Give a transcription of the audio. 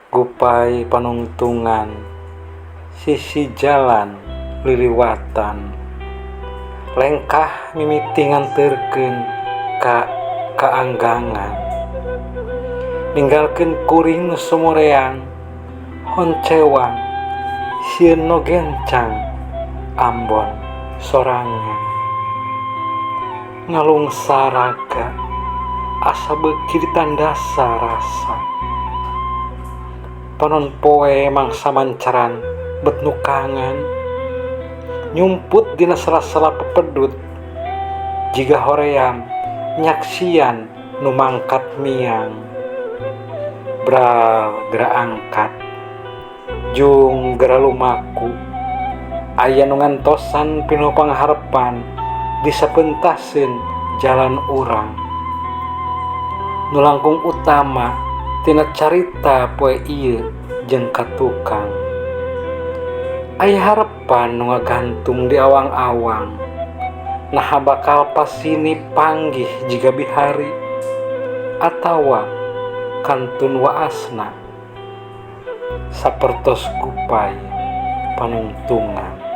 Gupai panungtungan sisi jalan liliwatan lengkah mimiti nganterkeun ka kaanggangan ninggalkeun kuring nu somoreang honcewang sieun nu gencang ambon sorangan ngalungsa raga asa beuki ditandasa rasa panon poe mangsa mancaran bet nukangan nyumput dina sela-sela pepedut jiga hoream nyaksian nu mangkat miang bral geura angkat jung geura lumaku aya nu ngantosan pinuh pangharepan di sapentaseun jalan urang nu langkung utama tina carita poe ieu jeung ka tukang aya harepan nu ngagantung di awang-awang naha bakal pasini panggih jiga bihari atawa kantun waasna sapertos gupai panungtungan.